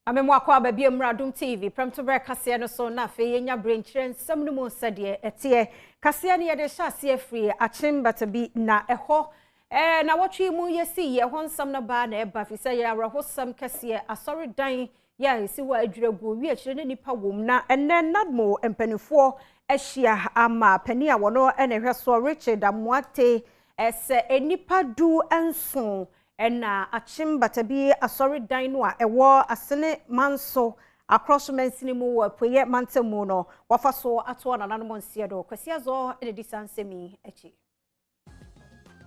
Ame mu akɔ aba bi mmra Adom TV prɛmtoberɛ kaseɛ no so, na afei yɛnya berɛ nkyerɛ nsɛm no mu sɛdeɛ ɛteɛ. Kaseɛ no yɛde hyɛ aseɛ firi Akyem Batabi na ɛhɔ na wɔtwe mu yɛsi yɛ hɔ nsɛm no baa na ɛba fi sɛ yɛ awerɛhosɛm kɛseɛ. Asɔredan yɛ a ɛsi hɔ a adwira gu wi akyire ne nipa wɔ mu, na ɛnɛ NADMO mpanimfoɔ ahyia ama panin a wɔno ɛna ɛhwɛ soɔ, Richard Amoate, ɛsɛ nnipa 17 ɛna Akyem Batabi asɔredan no a ɛwɔ Asene Manso Akorɔso mansini mu wɔ Apueyɛ mantam mu no wafa so atoa nananom nseɛ do. Kwasi Azɔ ɛna di saa nsɛm yi akyi.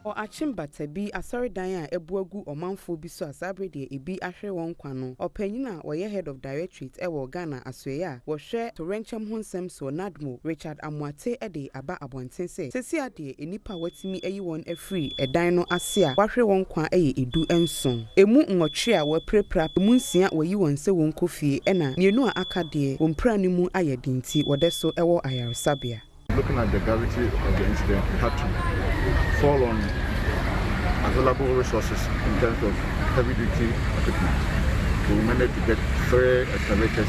Wɔ Akyem Batabi asɔredan a ɛbu agu ɔmanfoɔ bi so a saa bere deɛ ebi ahwere wɔn nkwa no, ɔpanyin a wɔyɛ Head of Directorate ɛwɔ Ghana asoɛeɛ a wɔhwɛ torɛnkyɛm ho nsɛm soɔ, NADMO, Richard Amoate, de aba abɔnten sɛ sɛsi adeɛ nnipa a wɔatumi ayi wɔn afiri ɛdan no ase a wɔahwere wɔn nkwa yɛ 17. Emu 8 a wɔapirapira, emu 6 wɔayi wɔn sɛ wɔnkɔ fie, ɛna 2 a aka deɛ wɔn mpira no mu ayɛ den nti wɔda so wɔ ayaresabea. Looking at the gravity of the incident, we had to fall on available resources in terms of heavy duty equipment. So we managed to get three excavators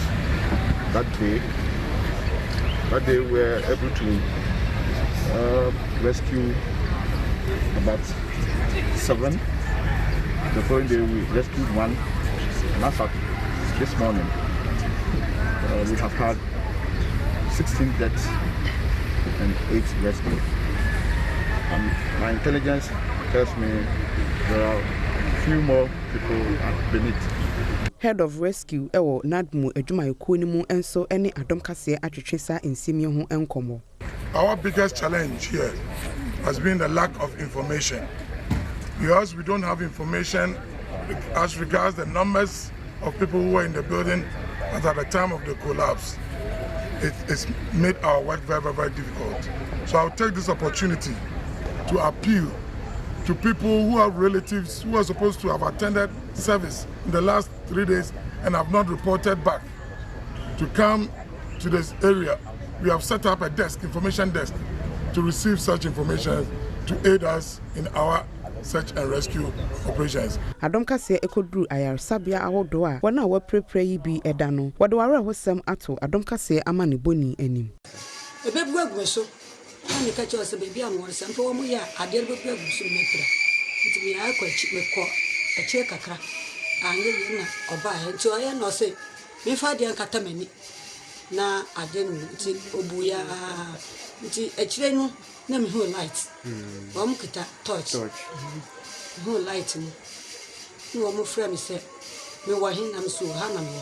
that day. That day we were able to rescue about seven. The following day we rescued one. And as of this morning, we have had 16 deaths and 8 rescued. My intelligence tells me there are a few more people beneath. Head of Rescue ɛwɔ NADMO adwumayɛkuo no mu nso ne Adom Kaseɛ atwetwe saa nsɛm yi ho nkɔmmɔ. Our biggest challenge here has been the lack of information. Because we don't have information as regards the numbers of people who were in the building at the time of the collapse, it's made our work very, very, very difficult. So I'll take this opportunity to appeal to people who have relatives who are supposed to have attended service in the last 3 days and have not reported back to come to this area. We have set up a desk, information desk, to receive such information to aid us in our search and rescue operations. Adom Kaseɛ ɛkɔduru ayaresabea ahodoɔ a wɔn a wɔapirapira yi bi ɛda no, wɔde wɔn awerɛhosɛm ato Adom Kaseɛ ama ne bɔni anim. Ɛbɛbu agu me so na meka kyerɛ sɛ baabi a mewɔ no, sɛ mpo wɔ mo yɛ a, adeɛ no bɛbu agu me so no, mɛpira. Nti meyɛ akɔ akyi, mekɔ akyire kakra, anyɛ yie na ɔbaeɛ. Nti ɔyɛ na ɔsɛ memfa adeɛ nkata m'ani na adeɛ no mu. Nti ɔbuiɛ a, nti akyire no na mehuu light. Wɔn kita torch. Mehuu light no na wɔn frɛ me sɛ mewɔ he, na meso ha na mewɔ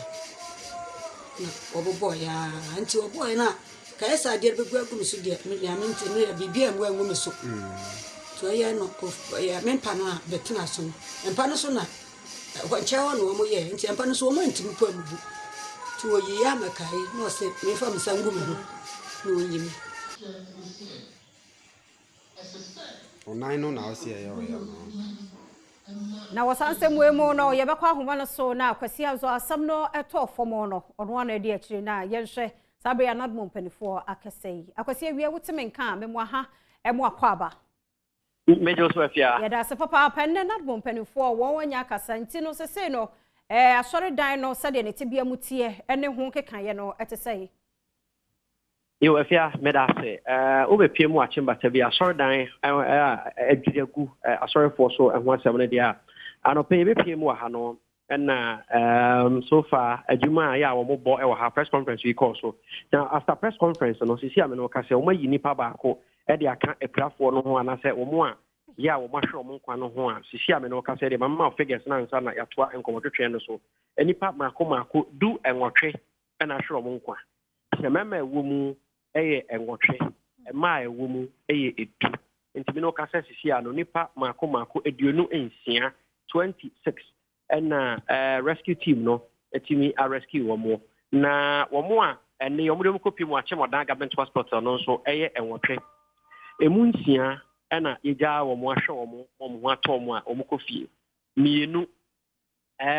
na wɔbobɔɔ yaa. Nti wɔbɔɔ no a, kaɛ sɛ adeɛ no bɛgu agu me so deɛ, nea mente no yɛ biribi a mmu angu me so. Nti ɔyɛ no ɔyɛ me mpa no a bɛtena so no, mpa no so na ɛhɔ nkyɛn hɔ na wɔn yɛ. Nti mpa no so wɔn antumi po amubu. Nti wɔyi yɛ amakae na ɔsɛ memfa me nsa ngu me ho na wɔnyi me. Ɔnan no na ɔsi ɛyɛ ɔyɛ no. Na wɔsan nsɛm wei mu no, yɛbɛkɔ ahoma no so na Kwasi Azɔ asɛm no ɛtɔɔ fam no, ɔno ana adi akyire na yɛnhwɛ saa bere NADMO mpanimfoɔ akɛsɛ yi. Akwasi awie, woteme nka a memo aha ɛmo akɔ aba. Mmegye so, Afia. Yɛda ase papaapa. Nnɛ NADMO mpanimfoɔ wɔn anya akasa, nti no sesei no asɔredan no, sɛdeɛ ne tebea mu teɛ ɛne ho kekaeɛ no, ɛte sɛ? Yo, Afia, meda ase. Wobɛpie mu Akyem Batabi asɔredan a adwiri agu asɔrefoɔ so ho asɛm no deɛ a, anɔpɛ yɛbɛpie mu wɔ ha no ɛna so far adwuma a yɛ a wɔbɔ wɔ ha, press conference yi kɔɔ so. Na after press conference no, sisi a me no ka sɛ wɔn ayi nipa baako de aka apirafoɔ no ho anaasɛ wɔn a yɛ a wɔn ahwɛ wɔn nkwa no ho a, sisi a me no ka sɛ deɛ mama figures na ansa na yɛatoa nkɔmmɔtwetwe no so, nipa mako mako 18 ɛna ahwɛ wɔn nkwa. Sɛ mmarima a ɛwɔ mu yɛ 8, mmaa a ɛwɔ mu yɛ 10. Nti mi no kasa sisi a no, nipa mako mako 26, 26, ɛna rescue team no ɛtumi a rescue wɔn. Na wɔn a ɛne wɔn de wɔn kɔpie mu Akyem Oda Government Hospital no nso ɛyɛ 8. Emu 6 ɛna yɛgya wɔn ahwɛ wɔn, wɔn ho atɔ wɔn a wɔn kɔ fie. 2,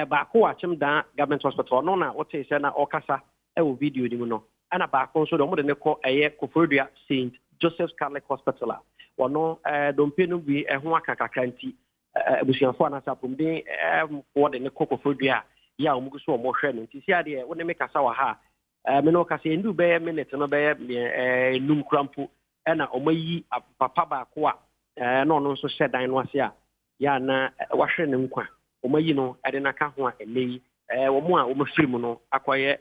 baako wɔ Akyem Dan Government Hospital, ɔno na wɔte sɛ na ɔkasa ɛwɔ video no mu no. Ɛna baako nso deɛ, wɔde ne kɔ ɛyɛ Koforidua St Joseph's Catholic Hospital a ɔno dompe no bi ɛho aka kakra, nti abusuafoɔ anaasɛ apɔmuden foɔ de ne kɔ Koforidua. Yɛ a wɔn gu so wɔn hwɛ no. Nti si adeɛ wo ne me kasa wɔ ha a, me ne wo kasa yɛndu bɛyɛ minute no bɛyɛ 5 kura mpo ɛna wɔn ayi papa baako a na ɔno nso hyɛ dan no ase a yɛ a na wahwɛ ne nkwa. Wɔn ayi no ɛde n'aka ho a ɛnɛ yi wɔn a wɔn afiri mu no akɔyɛ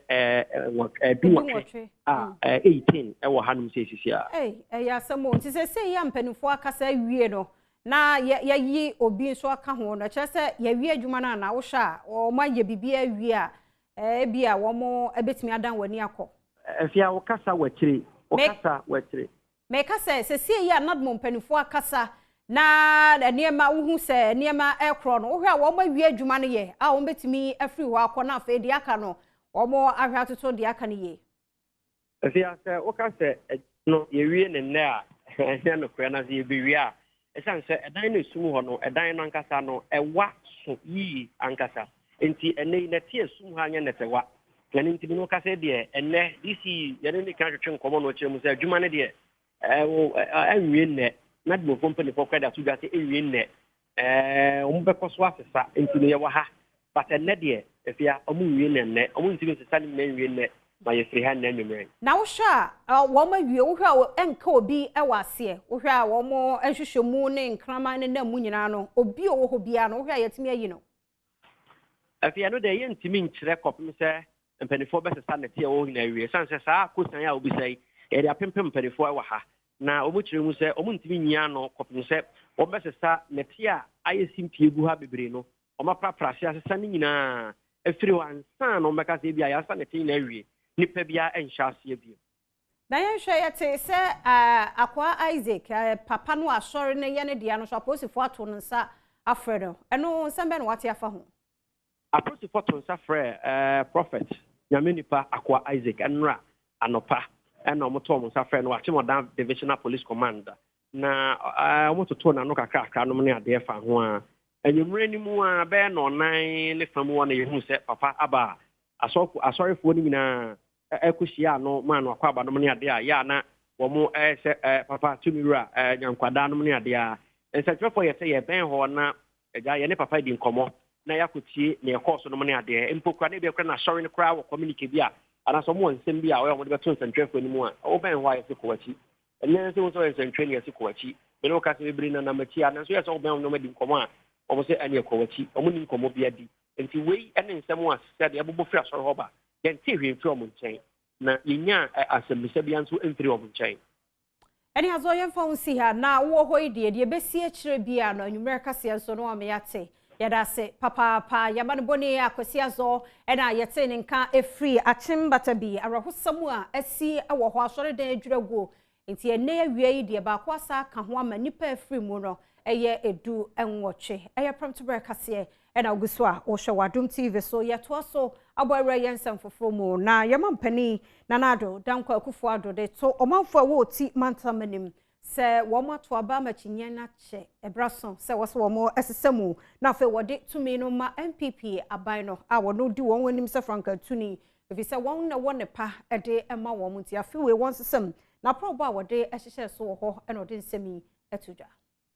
18 a 18 ɛwɔ hanom sɛ esisi a. Ɛyɛ asɛm o. Nti sɛ yɛ mpanimfoɔ akasa awie no na yɛyi obi nso aka ho no, kyerɛ sɛ yɛwie adwuma no a na wohwɛ a wɔn ayɛ biribi awie a ebi a wɔn bɛtumi adan wɔn ani akɔ. Afia, wokasa wɔ wokasa wɔ akyire. Mɛka sɛ sɛsie yi a NADMO mpanimfoɔ akasa na nneɛma wohu sɛ nneɛma ɛkorɔ no, wohwɛ a wɔn awie adwuma no yɛ a wɔn bɛtumi afiri hɔ akɔ na afei deɛ aka no wɔn ahwɛ atoto deɛ aka no yie. Afia, sɛ woka sɛ no yɛwie ne nnɛ a, ɛnyɛ nokorɛ, na sɛ yɛbɛwie a, ɛsiane sɛ ɛdan no esum hɔ no, ɛdan no ankasa no ɛwa so yie ankasa, nti ɛnɛ yi nɛte esum ha nyɛ nɛtɛwa. Ɛno nti no woka sɛ deɛ ɛnɛ DC yɛne ne ka twetwe nkɔmmɔ no, ɔkyerɛ mu sɛ adwuma no deɛ ɛnwie nnɛ, na NADMOfoɔ mpanimfoɔ kora de ato dwa sɛ ɛnwie nnɛ, wɔn bɛkɔ so asesa. Nti no yɛwɔ ha, but ɛnnɛ deɛ, Afia, wɔn nwie nnɛ, nnɛ wɔn ntumi nsesa ne nyinaa nwie nnɛ ma yɛfiri ha nnɛ anwummerɛ. Na wohwɛ a wɔn awie, wohwɛ a ɛnka obi wɔ aseɛ, wohwɛ a wɔn nhwehwɛ mu ne nkraman ne nam mu nyinaa no, obi a ɔwɔ hɔ biara no, wohwɛ a yɛtumi ayi no? Afia, no deɛ yɛntumi nkyerɛ kɔpem sɛ mpanimfoɔ bɛsesa ne teɛ wɔ nyinaa awie, ɛsiane sɛ saa kosan a wobisa yi yɛde apempem mpanimfoɔ wɔ ha na wɔn kyerɛ mu sɛ wɔn ntumi nyia no kɔpem sɛ wɔn bɛsesa nɛte a ayɛ simpie gu ha bebree no, wɔn aprapra ase asesa ne nyinaa afiri hɔ ansa na wɔn bɛka sɛ ebi a yɛasa nɛte nyinaa awie, nipa biara nhyɛ aseɛ bio. Na yɛnhwɛ, yɛte sɛ Akoa Isaac papa no asɔre no yɛ ne deɛ no so, apolisifoɔ ato ne nsa afrɛ no. Ɛno nsɛm bɛn na wate afa ho? Apolisifoɔ to nsa frɛ Prophet Nyame nipa Akoa Isaac ɛnora anɔpa, ɛna wɔn to wɔn nsa frɛ no Akyem Oda Divisional Police Command, na wɔn toto n'ano kakrakra nom ne adeɛ fa ho a, anwummerɛ no mu a bɛyɛ 4:30 mu hɔ na yɛhu sɛ papa aba a asɔrefoɔ no nyinaa ɛkɔhyia ano maa no akɔ aba nom ne adeɛ a yɛ a na wɔn sɛ papa tumi wura nyankwadaa nom ne adeɛ a nsɛntwerɛfoɔ yɛ sɛ yɛbɛn hɔ na agya yɛne papa di nkɔmmɔ na yɛakɔtie nea ɛkɔɔ so nom ne adeɛ mpo kora na ebi kora na asɔre no koraa wɔ communique bi a anaasɛ ɔmo wɔ nsɛm bi a ɔyɛ ɔmo de bɛto nsɛntwerɛfoɔ anim a, wobɛn hɔ a yɛsɛ kɔ w'akyi. Ɛnyɛ sɛ wo sɛ ɔyɛ nsɛntwerɛ ne yɛsɛ kɔ w'akyi. Mene wo ka sɛ bebree na nam akyi a, nanso yɛ sɛ wobɛn wo nneɛma di nkɔmmɔ a, ɔmo sɛ ɛne ɛkɔ w'akyi, ɔmo ni nkɔmmɔ bi adi. Nti wei ɛne nsɛm a sɛdeɛ ɛbobɔ firi asɔre hɔ ba, yɛnte hwee mfiri ɔmo nkyɛn na yɛnya asɛmmisa bi nso mfiri ɔmo nkyɛn. Ɛne azɔ yɛmfa wo si ha na wowɔ hɔ yi deɛ bɛsi akyerɛ bia no, anwummerɛ kaseɛ nso no ama yɛate. Yɛda ase papaapa. Yɛma no bɔne Akwasi Azɔ ɛna yɛte ne nka ɛfiri Akyem Bata bi, awerɛhosɛm a asi wɔ hɔ, asɔredan adwira guo. Nti ɛnɛ awia yi deɛ baako asa aka ho ama nnipa afiri mu no ɛyɛ 18. Ɛyɛ Prɛmtoberɛ kaseɛ ɛna ogu so a wɔhwɛ wɔ Adom TV so. Yɛtoa so abɔ awura yɛn nsɛm foforɔ mu na yɛma mpanin Nana Addo Dankwa Akufo Addo de to ɔmanfoɔ a wɔwɔ mantam anim sɛ wɔn ato aba ama akyinnyeɛ no akyɛ, ɛbra so sɛ wɔsɛ wɔn ɛsesa mu na afei wɔde tumi no ma NPP aban no a wɔn di wɔn anim sɛ frankatuni, ɛfiri sɛ wɔn na wɔ ne pa de ma wɔn, nti afei wei wɔn sesam na aprɔbɔ a wɔde hyehyɛ so wɔ hɔ ɛna ɔde nsɛm yi ɛto dwa.